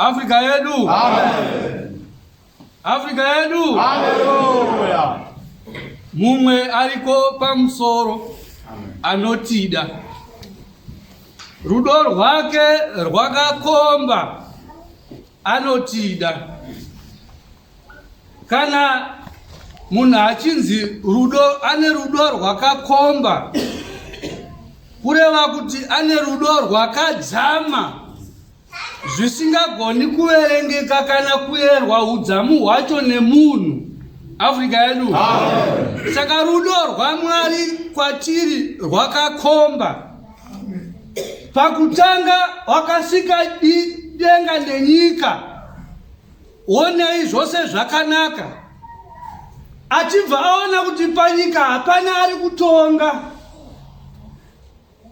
Afrika yedu. Amen. Afrika yedu. Hallelujah. Mumwe ariko pamusoro anotida. Rudo rwake rwakakomba anotida. Kana munhu achinzi rudo ane rudo rwakakomba kureva kuti ane rudo rwakadzama zvisingagoni kuverengeka kana kuyerwa udzamu hwacho nemunhu. Afrika yedu. Saka rudo rwaMwari kwatiri rwakakomba. Pakutanga wakasika denga nenyika, onei zvose zvakanaka, achibva aona kuti panyika hapana ari kutonga.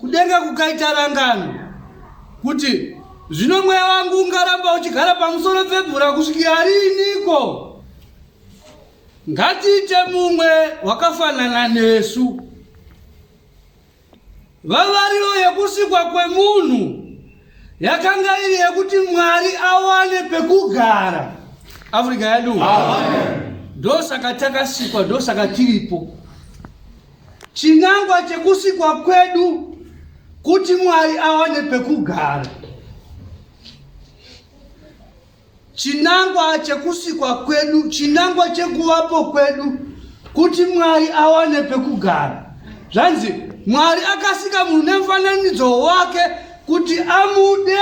Kudenga kukaita rangano kuti zvino mweya wangu ungaramba uchigara pamusoro pemvura kusvikira riiniko? Ngatiite mumwe wakafanana nesu. Vavariro yekusikwa kwemunhu yakanga iri yekuti Mwari awane pekugara. Afrika yedu ndosaka takasikwa, ndosaka tiripo. Chinangwa chekusikwa kwedu kuti Mwari awane pekugara. Chinangwa chekusikwa kwedu, chinangwa chekuvapo kwedu kuti Mwari awane pekugara. Zvanzi Mwari akasika munhu nemufananidzo wake kuti amude,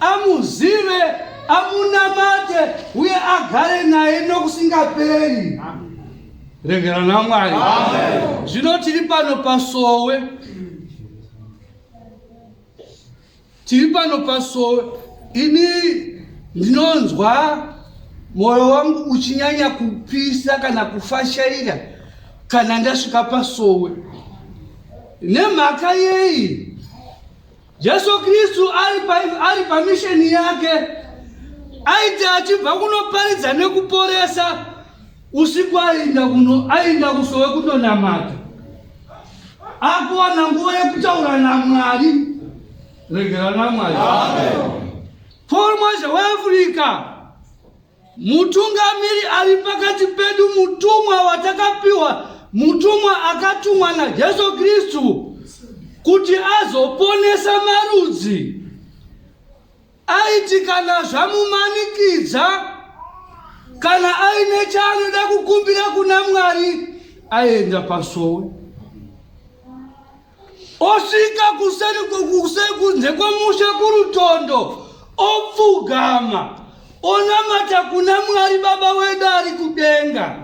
amuzive, amunamate uye agare naye nokusingaperi. Regera naMwari. Zvino tiri pano pasowe. Tiri pano pasowe. Ini ndinonzwa mwoyo wangu uchinyanya kupisa kana kufashaira kana ndasvika pasowe. Nemhaka yei? Jesu Kristu ari pa, ari pamisheni yake aiti achibva kunoparidza nekuporesa usiku ainda kuno ainda kusowe kundonamata akuwana nguva yekutaura naMwari. Regera naMwari. Paul Mwazha weAfrica Mutungamiri ari pakati pedu mutumwa watakapiwa, mutumwa akatumwa naJesu Kristu kuti azoponesa marudzi. Aiti kana zvamumanikidza, kana aine chaanoda kukumbira kuna Mwari, aienda pasowe. Osvika kuseri kunze kwemusha kurutondo, opfugama, onamata kuna Mwari Baba wedu ari kudenga,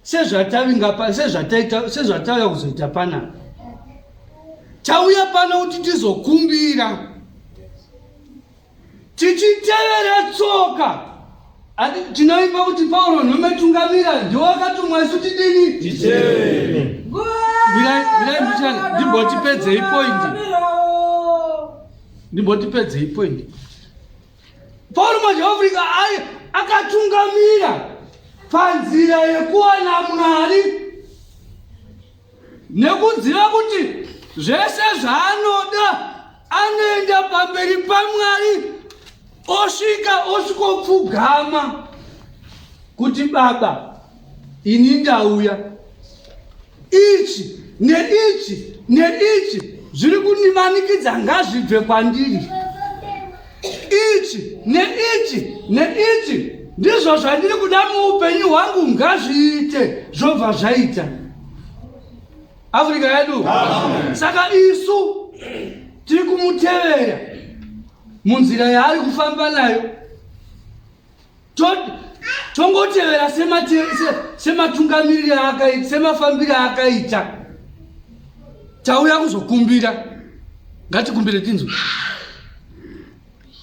sezvatavinga sezvataita sezvatauya kuzoita panapa. Tauya pano kuti tizokumbira. Tichitevera tsoka tinoimba kuti Pauro nhume tungamira ndiwo akatumwa isu tidini titevere. Mirai mbichana ndimbotipedzei point. Ndimbotipedzei point. Pauro Mwazha weAfrica akatungamira panzira yekuwana Mwari nekuziva kuti zvese zvaanoda anoenda pamberi paMwari osvika osvikopfugama kuti baba ini ndauya ichi neichi neichi zviri kundimanikidza ngazvibve kwandiri ichi neichi neichi ndizvo zvandiri kuda muupenyu hwangu ngazviite zvobva zvaita Afrika yedu. Saka isu tiri kumutevera munzira yaari kufamba nayo, tongotevera sematungamiriri aakaita, semafambiro aakaita. Tauya kuzokumbira, ngatikumbire tinzwe.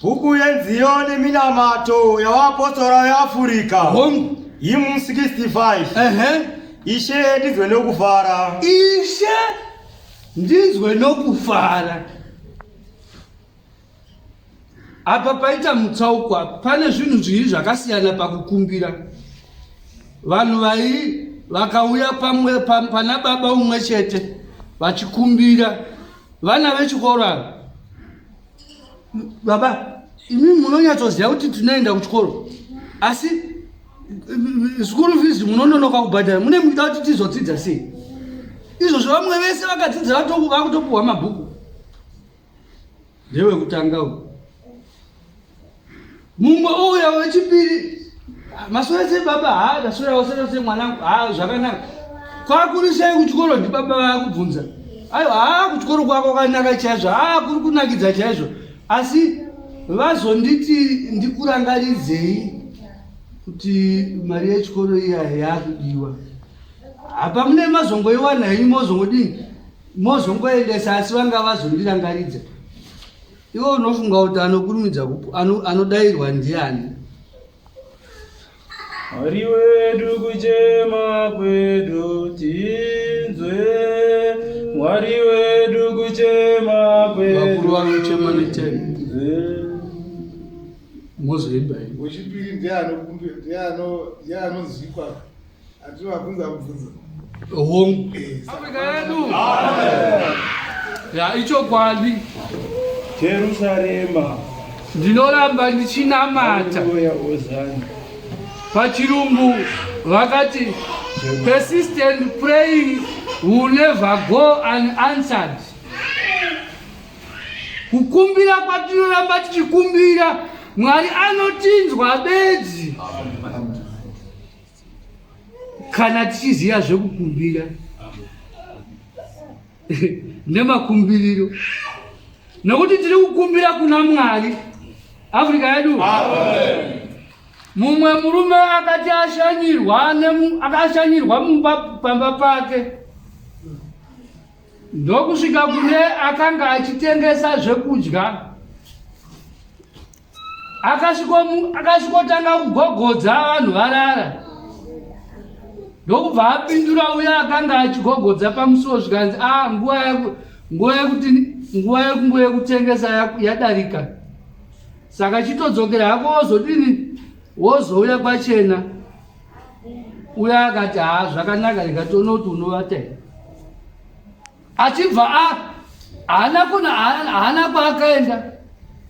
Bhuku yenziyo neminamato yavapostora veAfurika. Hongu. Hymn 65. Ehe. Ishe ndinzwe nokufara. Ishe ndinzwe nokufara. Apa paita mutsauko apa pane zvinhu zviviri zvakasiyana pakukumbira. Vanhu vairi vakauya pamwe pana baba umwe chete vachikumbira vana vechikoro ava. Baba. Imi munonyatsoziva kuti tinoenda kuchikoro asi school fees munononoka kubhadhara mune muchida kuti tizodzidza sei? Izvozvo vamwe vese vakadzidza vakutopuhwa mabhuku. Ndewekutanga uyu. Mumwe ouya wechipiri, maswera sei baba? Ha, ndaswera waswera sei mwanangu? Ha, zvakanaka. Kwakuri sei kuchikoro? Ndibaba vakubvunza. Aiwa, ha, kuchikoro kwako kwakanaka chaizvo. Ha, kuri kunakidza chaizvo. Asi vazonditi ndikurangaridzei kuti mari yechikoro iya yakudiwa. Apa mune mazongoiwana henyu mozongodini? Mozongoendesa asi vanga vazondirangaridza. Iwe unofunga kuti anokurumidza anodairwa ndiani? Mwari wedu kuchema kwedu tinzwe. Mwari wedu kuchema kwedu. Vakuru vanochema netime. Mozoimba henyu. Wechipiri ndiye anonzwikwa Ativabvunza mubvunzo. Hongu. Afrika yedu. Ya ichokwadi. Jerusarema. Ndinoramba ndichinamata. Pachirungu vakati persistent praying will never go unanswered. Kukumbira kwatinoramba tichikumbira Mwari anotinzwa bedzi. Kana tichiziva zvekukumbira nemakumbiriro, nekuti tiri kukumbira kuna Mwari. Afrika yedu. Mumwe murume akati ashanyirwa akashanyirwa mumba pamba pake ndokusvika kune akanga achitengesa zvekudya Akasvikotanga kugogodza vanhu varara ndokubva apindura uya akanga achigogodza pamusuwo zvikanzi a ah, nguva yekuti nguva yekungu yekutengesa yadarika saka chitodzokera hako wozodini wozouya kwachena uya akati haa zvakanaka rega tione kuti unovata here Achibva a haana kuna haana kwaakaenda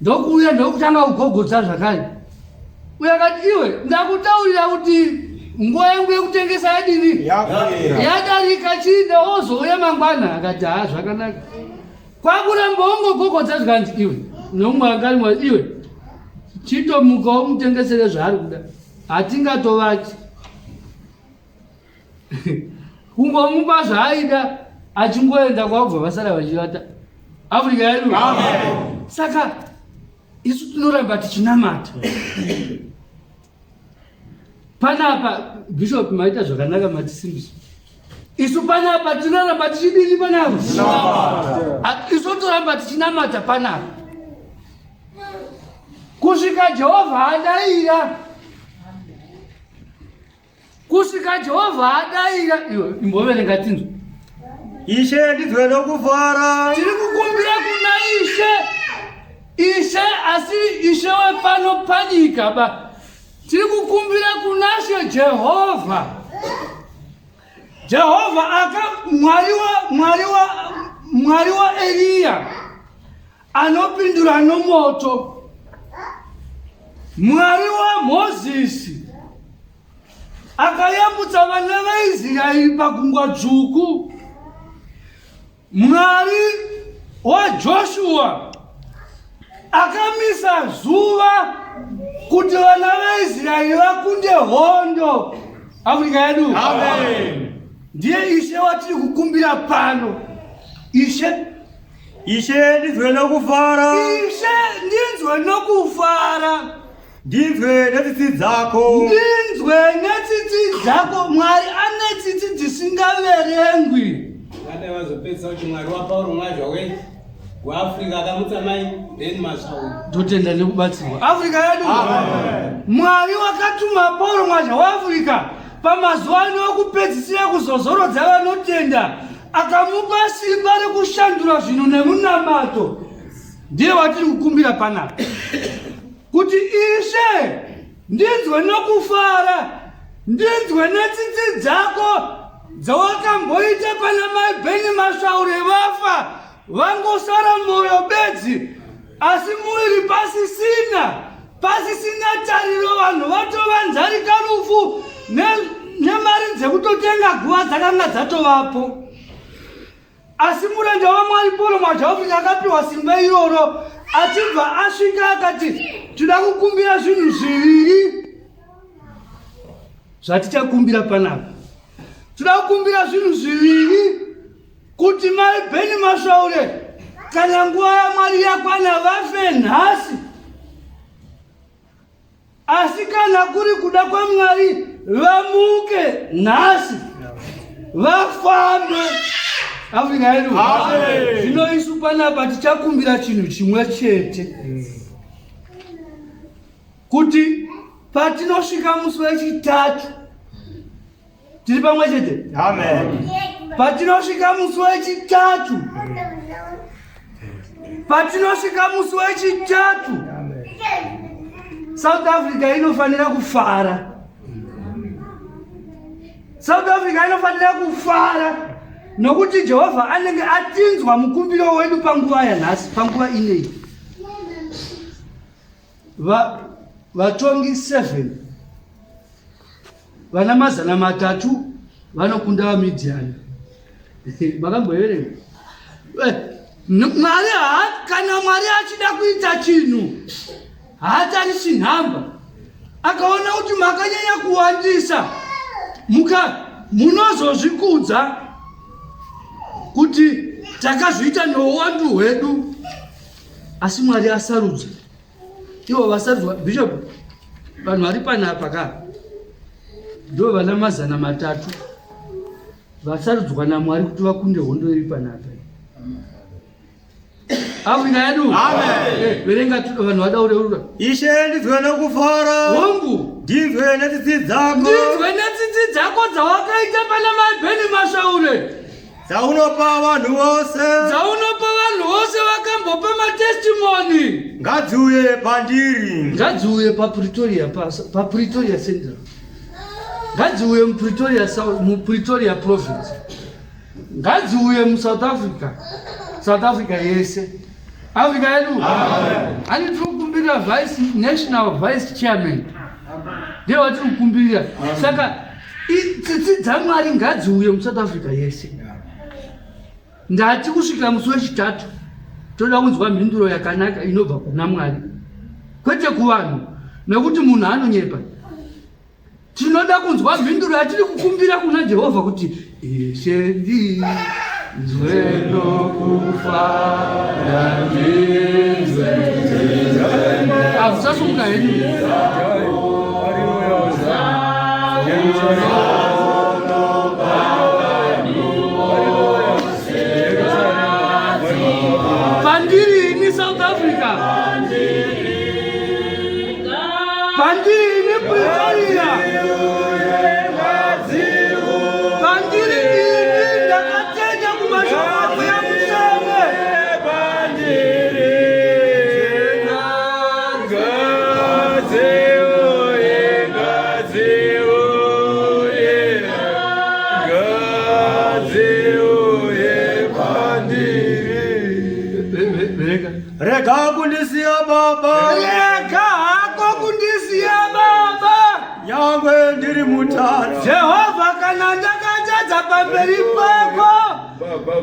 ndokuuya ndokutanga kugogodza zvakare. Uye akati iwe ndakutaurira kuti nguva yangu yekutengesa yadini yadarika chiinde wozouya mangwana. Akati haa zvakanaka. Kwakuramba wongogogodza zvikanzi iwe nomumwe akarimwa iwe chitomuka umutengesere zvaari kuda hatingatovati kungomupa zvaaida achingoenda kwakubva vasara vachivata afrika yedu saka isu tinoramba tichinamata panapa bishop maita zvakanaka matisimbisa isu panapa tinoramba tichidini panapa isu toramba tichinamata panapa kusvika jehovha adaira kusvika jehovha adaira iwe imboverenga tinzwa Ishe ndinzwe nokufara. Tiri kukumbira kuna Ishe. Ishe asi Ishe wepano panyika ba. Tiri kukumbira kuna She Jehovha. Jehovha aka Mwari wa Mwari wa Mwari wa Eriya anopindura nomoto. Mwari waMozisi akayambutsa vana vaIsraeri paGungwa Dzvuku. Mwari waJoshua akamisa zuva kuti vana vaIsraeri vakunde hondo. Afrika yedu. Amen. Ndiye Ishe watiri kukumbira pano. Ishe Ishe ndinzwe nokufara. Ishe ndinzwe nokufara. Ndinzwe netsitsi dzako. Ndinzwe netsitsi dzako. Mwari ane tsitsi dzisingaverengwi. Vada vazopedzisa kuti Mwari waPauro Mwazha weAfrica akamutsa mai Ben Mashauri. Totenda nekubatsirwa. Afrika yedu. Mwari wakatuma Pauro Mwazha weAfrica pamazuva ano okupedzisira kuzozorodza vanotenda akamupa simba rekushandura zvinhu nemunamato ndiye watiri kukumbira panapa kuti ishe ndinzwe nokufara ndinzwe netsitsi dzako dzawakamboita pana mai bheni masvaure vafa vangosara mwoyo bedzi. Asi muviri pasisina, pasisina tariro, vanhu vatovanzarika rufu nemari dzekutotenga guva dzakanga dzatovapo. Asi muranda waMwari Paul Mwazha akapiwa simba iroro achibva asvika akati tinoda kukumbira zvinhu zviviri zvatichakumbira panapa. Tinoda kukumbira zvinhu zviviri kuti mai Beni Masvaure kana nguva yaMwari yakwana vafe nhasi. Asi kana kuri kuda kwaMwari vamuke nhasi vafambe. Afrika yedu zvino isu panapa tichakumbira chinhu chimwe chete kuti patinosvika musi wechitatu tiri pamwe chete. Amen. Patinosvika musi wechitatu, patinosvika musi wechitatu, South Africa inofanira kufara. South Africa inofanira kufara nokuti Jehovha anenge atinzwa mukumbiro wedu panguva yanhasi, panguva ineyi. Vatongi 7 vana 300 vanokunda vaMidhiani. Makamboverenga? Mwari kana Mwari achida kuita chinhu haatarisi nhamba. Akaona kuti makanyanya kuwandisa muka munozozvikudza kuti takazviita nouwandu hwedu, asi Mwari asarudza ivo vasarudzwa. Bishop, vanhu vari panapa ka ndo vana 300 vasarudzwa naMwari kuti vakunde hondo iri panapa. Afrika yedu. Verenga vanhu vada kureurura. Ishe, ndinzwe nokufara. Hongu. Ndinzwe netsitsi dzako. Ndinzwe netsitsi dzako dzawakaita pana mai Beni Masvaure. Dzaunopa vanhu vose. Dzaunopa vanhu vose vakambopa matestimony. Ngadziuye pandiri. Ngadziuye paPretoria, paPretoria Central. Ngadziuye muPretoria South, muPretoria Province. Ngadziuye muSouth Africa. South Africa yese. Africa yedu. Ani tiri kukumbirira vice national vice chairman. Ndiye watiri kukumbirira. Saka tsitsi dzaMwari ngadziuye muSouth Africa yese. Ndati kusvika musi wechitatu toda kunzwa mhinduro yakanaka inobva kuna Mwari, kwete kuvanhu, nekuti munhu anonyepa. Tinoda kunzwa mhinduro yatiri kukumbira kuna Jehovha kuti Ishe ndinzwe nokufara, ndinzwe. Hamusasumuka henyu. Pandiri ini South Africa, pandiri ini Pretoria, pandiri ini ndakatenda kumashoko aMweya Mutsvene. Rega. Rega kundisiya baba. Rega hako kundisiya baba. Nyangwe ndiri mutadzi. Jehovha, kana ndakatadza pamberi pako,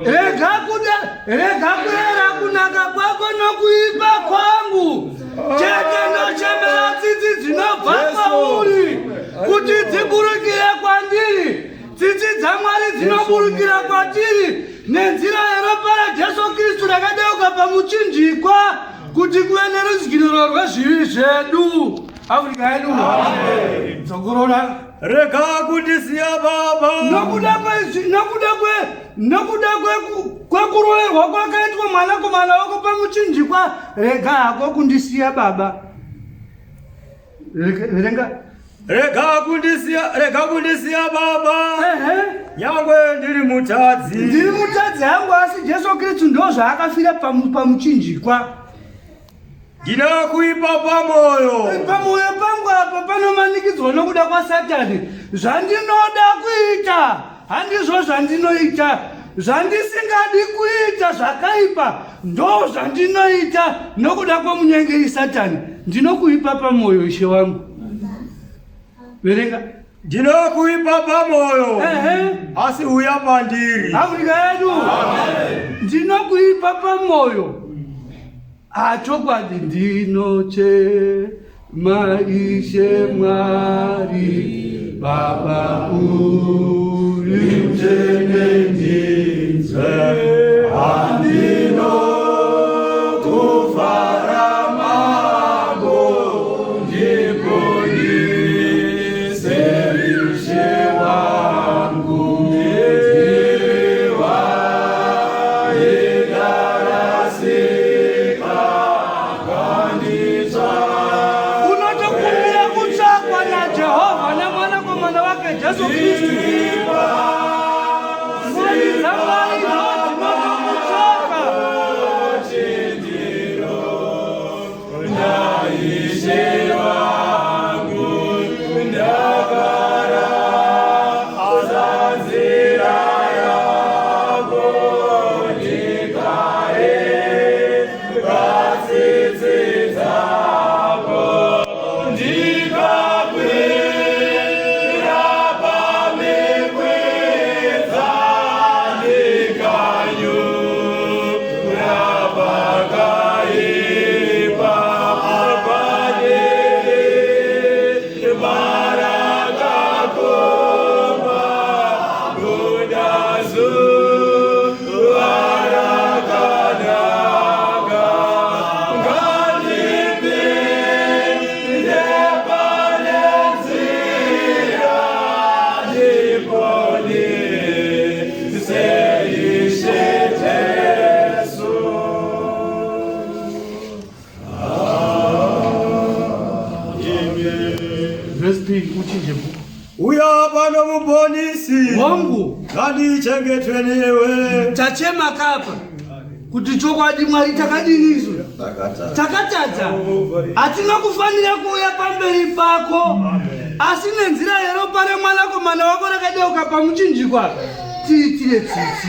rega kuda, rega kuyera kunaka kwako nokuipa kwangu. Chete ndochemera tsitsi dzinobva kwauri kuti dziburukire kwandiri. Tsitsi dzaMwari dzinoburukira kwatiri nenzira yeropa raJesu Kristu rakadeuka pamuchinjikwa kuti kuve nerudzikinuro rwezvivi zvedu. Afrika yedu dzokorora. Rega kundisiya baba. Nokuda kwezvi, nokuda kwe, nokuda kwekuroverwa kwakaitwa mwanakomana wako pamuchinjikwa, rega hako kundisiya baba. Verenga. Rega kundisiya, rega kundisiya baba. Ehe. Nyangwe ndiri mutadzi. Ndiri mutadzi hangu, asi Jesu Kristu ndo zvaakafira pamuchinjikwa. Ndina kuipa pamoyo. Pamoyo pangu apa panomanikidzwa nokuda kwaSatani. Zvandinoda kuita handizvo zvandinoita. Zvandisingadi kuita zvakaipa ndo zvandinoita nokuda kwomunyengeri Satani. Ndinokuipa pamwoyo, Ishe wangu. Verenga. Ndinokuipa pamwoyo, asi uya pandiri. Afrika yedu. Ndinokuipa pamwoyo. Ah, chokwadi ndinochema Ishe Mwari Baba uri mutsvene ndinzwe handino kufara mambo ndiponise Ishe wangu ndiwa Unotokumbira kutsvakwa naJehovha naMwanakomana wake Jesu Kristu. Ngoni dzaMwari ndo dzinotokutsvaka. Verse 3 uchinje bhuku. Uya pano muponisi. Wangu. Ngandichengetwe newe. Tachema kapa kuti chokwadi Mwari takadini isu? Takatadza. Hatina kufanira kuuya pamberi pako. Asi nenzira yeropa remwanakomana wako rakadeuka pamuchinjikwa tiitire tsitsi.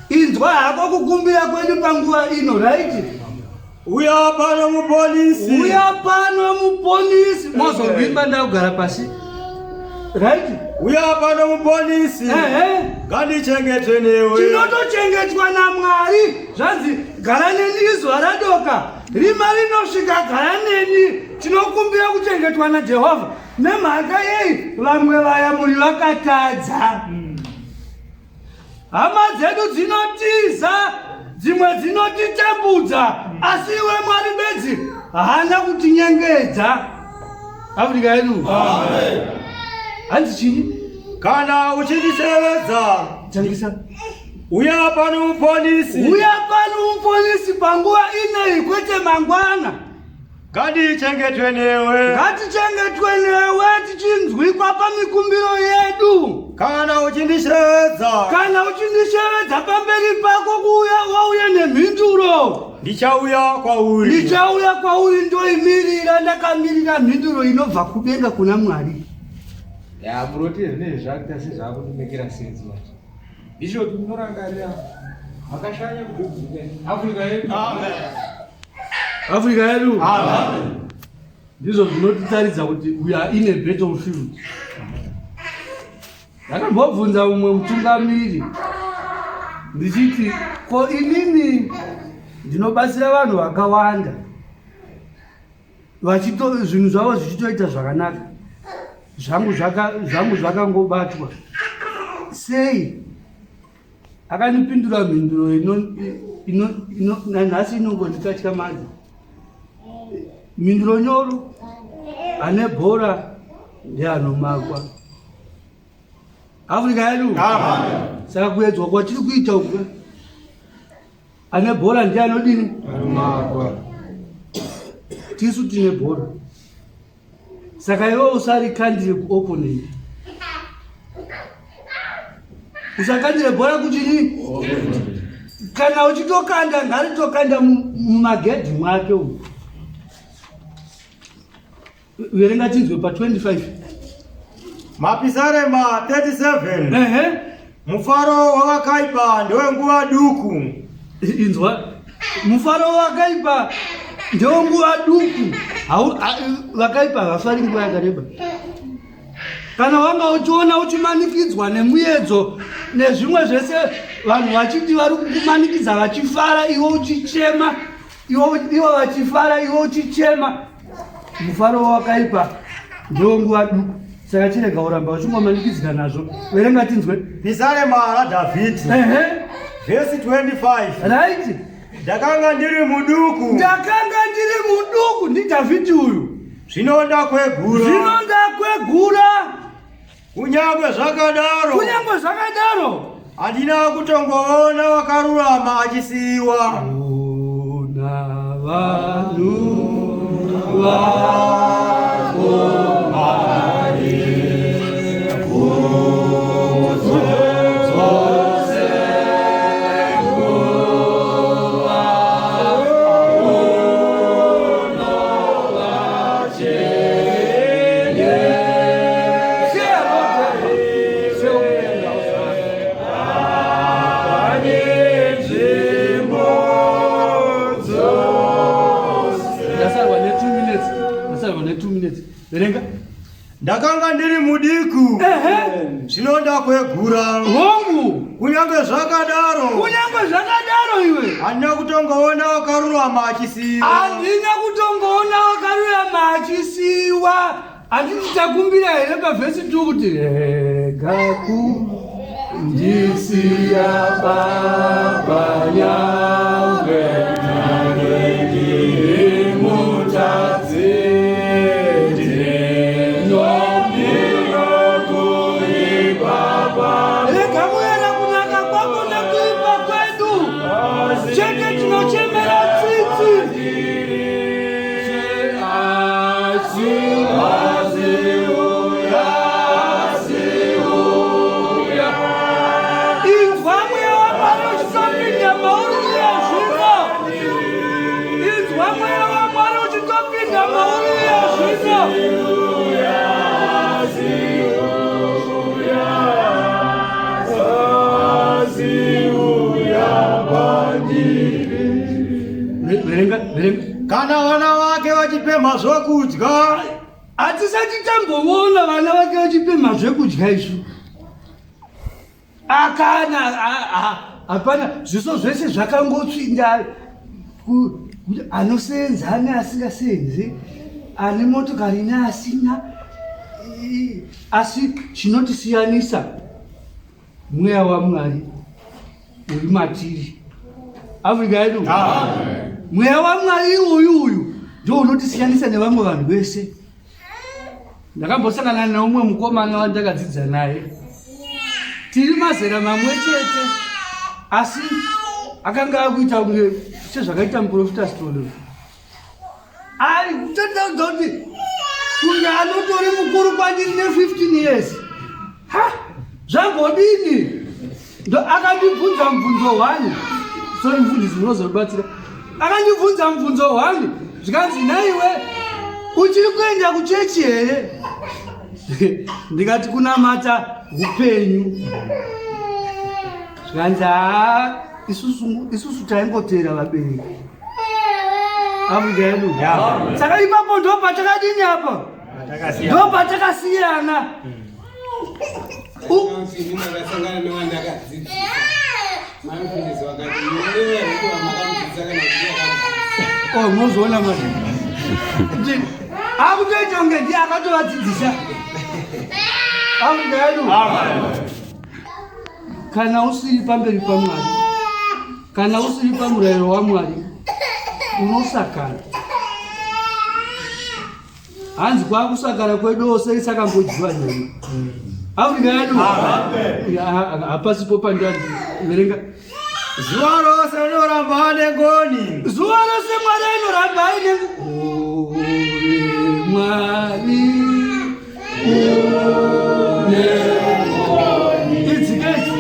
Inzwa hako kukumbira kwedu panguva ino, right? Uya pano muponisi. Uya pano muponisi. Mozorwimba ndakugara pasi. Right? Uya pano muponisi. Ehe. Ngandichengetwe newe. Tinotochengetwa naMwari. Zvanzi gara neni izuva radoka. Rima rinosvika gara neni. Tinokumbira kuchengetwa naJehovha. Nemhaka yei vamwe vayamuri vakatadza. Hama dzedu dzinotiza, dzimwe dzinotitambudza, asi iwe Mwari bedzi haana kutinyengedza. Afrika yedu. Hanzi chii? Kana uchindishevedza, Tangisa. uya pano muponisi. Uya pano muponisi panguva inei kwete mangwana. Ngatichengetwe newe. Ngatichengetwe newe tichinzwikwa pamikumbiro yedu. Kana uchindishevedza. Kana uchindishevedza pamberi pako kuuya wauya nemhinduro. Ndichauya kwauri. Ndichauya kwauri ndoimirira ndakamirira mhinduro inobva kudenga kuna Mwari. Ya muroti zvinezvi zvakuita sezvakutimekera sense manje. Bishop munorangarira makashanya kubhebhuka Africa yedu. Amen. Africa yedu. Amen. Ndizvo zvinotitaridza kuti we are in a battlefield. Ndakambobvunza umwe mutungamiri ndichiti ko inini ndinobatsira vanhu vakawanda vachito zvinhu zvavo zvichitoita zvakanaka zvangu zvaka zvangu zvakangobatwa sei akandipindura mhinduro ino ino ino nanhasi inongondikatyamadza mhinduro nyoro ane bhora ndeanomakwa Afrika yedu saka kuedzwa kwatiri kuita uku Ane bhora ndiye anodini? Anomakwa. Tisu tine bhora. Saka iwe usarikandire kuopponent. Usakandire bhora kuchini? Kana uchitokanda ngaritokanda mumagedhi mwake umu. Verenga tinzwe pa 25. Mapisarema 37. Ehe. Mufaro wavakaipa ndewenguva duku. Inzwa, mufaro wakaipa ndewenguva duku. Vakaipa havafari nguva yakareba. Kana wanga uchiona uchimanikidzwa nemuedzo nezvimwe zvese, vanhu vachiti vari kukumanikidza vachifara, iwe uchichema, ivo vachifara, iwe uchichema, mufaro wakaipa ndewenguva duku. Saka chirega uramba uchingomanikidzika nazvo. Verenga tinzwe. Pisarema raDhavhidhi. Ehe. Vhesi 25. Right. Ndakanga ndiri muduku. Ndakanga ndiri muduku, ndiDhavhidhi uyu. Zvino ndakwegura. Zvino ndakwegura. Kunyangwe zvakadaro. Kunyangwe zvakadaro. Handina kutongoona wakarurama achisiyiwa. Ona vanhu vako Mwari, dzose nguva Ndasarwa ne 2 minutes. Ndasarwa ne 2 minutes. Verenga. Ndakanga ndiri muduku. Ehe. Zvino ndakwegura. Hongu. Kunyange zvakadaro. Kunyange zvakadaro iwe. Handina kutongoona wakarurama achisiyiwa. Handina kutongoona wakarurama achisiyiwa. Handiti takumbira here pavhesi 2 kuti rega kundisiya Baba, nyangwe ndiri mutadzi, rega kuyera kunaka kwako nekuipa kwedu chete, tinochemera tsitsi. Inzwa mweya waMwari uchitopinda mauri uye zvino. Inzwa mweya waMwari uchitopinda mauri uye zvino. Verenga, verenga. Kana vana vake vachipemha zvokudya. Hatisati tamboona vana vake vachipemha zvekudya isu. Akana hapana, zviso zvese zvakangotsvinda, anosenza neasingasenzi, ane motokari neasina. Asi chinotisiyanisa mweya waMwari uri matiri. Afrika yedu, mweya waMwari uyu ndo unotisiyanisa nevamwe vanhu vese. Ndakambosangana neumwe mukomana wandakadzidza naye, tiri mazera mamwe chete, asi akanga akuita kunge sezvakaita muprofita Stolo, ari kutotaudza kuti kunge anotori mukuru kwandiri ne15 years. Ha, zvambodini? Ndo akandibvunza mubvunzo one. Sorry mufundisi, munozobatsira. Akandibvunza mubvunzo one, zvikanzi, "Naiwe, uchiri kuenda kuchechi here?" Ndikati, "Kunamata upenyu." Zvikanzi, "Haa, isusu taingotera vabereki." Afrika yedu, saka ipapo ndo patakadini apa, ndo patakasiyana. Ini ndakasangana newandakadzidzisa, mamufundisi, vakati, "Munorewa makamudzidzisa kana kuti akamudzidzisa?" Oh, munozoona manje kuti akutoita kunge ndiye akatovadzidzisa. Afrika yedu, kana usiri pamberi paMwari, kana usiri pamurayiro waMwari, unosakara. Hanzi kwakusakara kwedu ose isakambodyiwa nyama. Afrika yedu, hapasipo pandandi. Verenga. Zuva rose rinoramba ane ngoni. Zuva rose Mwari anoramba aine. Uri Mwari une ngoni. Idzike idzi.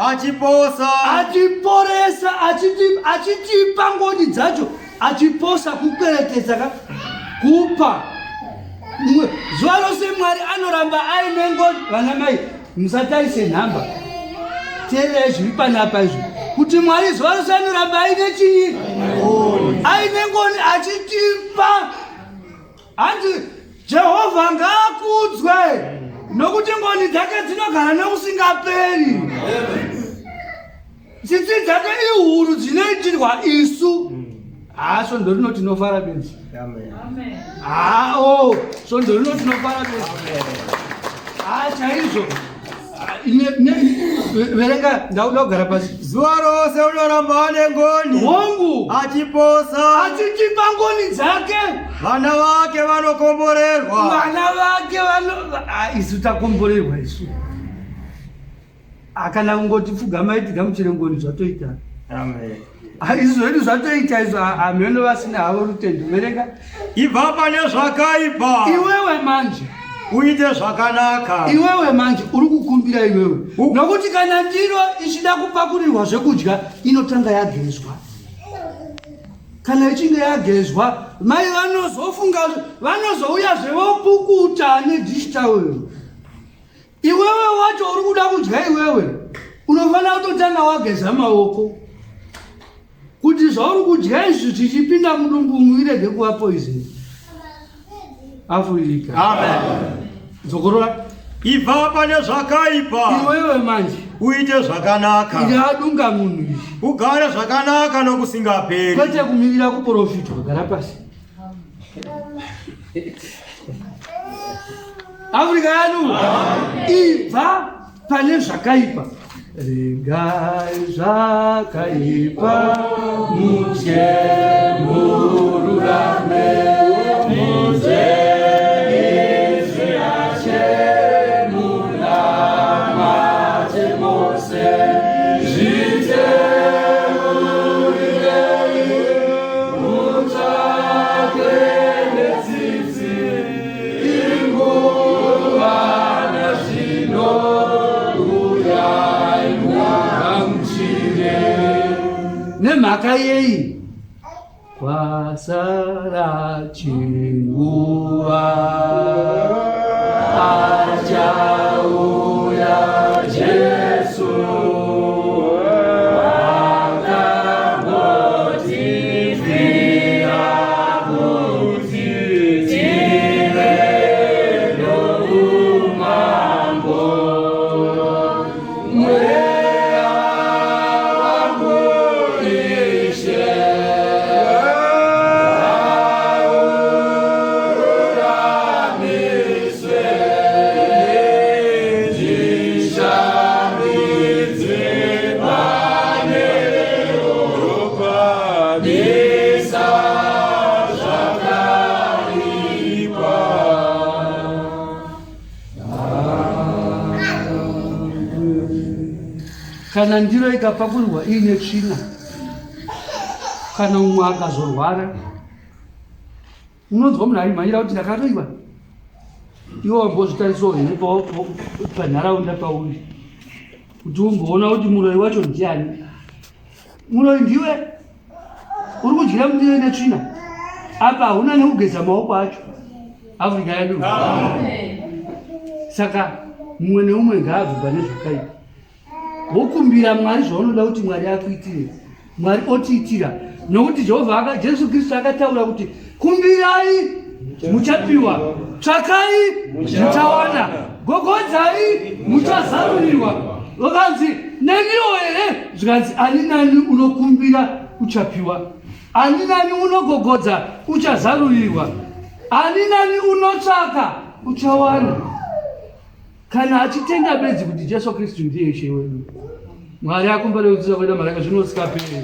Achiposa. Achiporesa, achitipa ngoni dzacho, achiposa kukweretesa ka kupa. Zuva rose Mwari anoramba aine ngoni. Vana mai, musatarise nhamba. Teererai zviri panapa izvo. Kuti Mwari zuva rose anoramba aine chinyi? Aine ngoni achitipa. Hanzi Jehovha ngaakudzwe nokuti ngoni dzake dzinogara nokusingaperi. Tsitsi dzake ihuru dzinoitirwa isu. Haa svondo rino tinofara benzi. Haa o oh, svondo rino tinofara benzi. Haa chaizvo. Verenga ndakuda kugara pasi. Zuva rose unoramba ane ngoni. Hongu. Achiposa. Achitipa ngoni dzake. Vana vake vanokomborerwa. Vana vake vano ah, isu takomborerwa isu. Akana kungoti pfugamai tigamuchire ngoni zvatoita. Amen. Ah, izvi zvedu zvatoita izvo hameno vasina havo rutendo. Verenga. Ibva pane zvakaipa. Iwewe manje. Uite zvakanaka. Iwewe manje uri kukumbira iwewe. Nokuti kana ndiro ichida kupakurirwa zvekudya inotanga yagezwa. Kana ichinge yagezwa mai vanozofunga vanozouyazve vopukuta nedish towel. Iwewe wacho uri kuda kudya iwewe unofanira kutotanga wageza maoko kuti zvauri kudya izvi zvichipinda mudumbu umu irege kuva poison. Afrika. Amen. Dzokorora. Ibva pane zvakaipa. Iwewe manje uite zvakanaka. Ndadunga munhu izvi. Ugare zvakanaka nokusingaperi. Kwete kumirira kuprofitwa, gara pasi. Afrika yanu ibva pane zvakaipa regai zvakaipa mutye mururame mutye izwi rashe munamate mose zviteurirei mutsvake netsitsi Nemhaka yei? Kwasara chinguva achauya Jesu. Kana ndiro ikapakurirwa iine tsvina, kana umwe akazorwara, unonzwa munhu aimhanyira kuti ndakaroiwa. Iwe wambozvitarisawo here panharaunda pauri kuti umboona kuti muroyi wacho ndiani? Muroyi ndiwe uri kudyira mundiro ine tsvina apa hauna nekugeza maoko acho. Afrika yedu. Saka mumwe neumwe ngaabve pane zvakaipa. Wokumbira Mwari zvaunoda kuti Mwari akuitire. Mwari otiitira. Nokuti Jehovha Jesu Kristu akataura kuti kumbirai muchapiwa, tsvakai muchawana, gogodzai muchazarurirwa. Vakanzi neniwo here? Zvikanzi ani nani unokumbira uchapiwa, ani nani unogogodza uchazarurirwa, ani nani unotsvaka uchawana. Kana achitenda bedzi kuti Jesu Kristu ndiye Ishe wedu. Mwari akumbare kudzidza kuita maraka zvinosikaperi.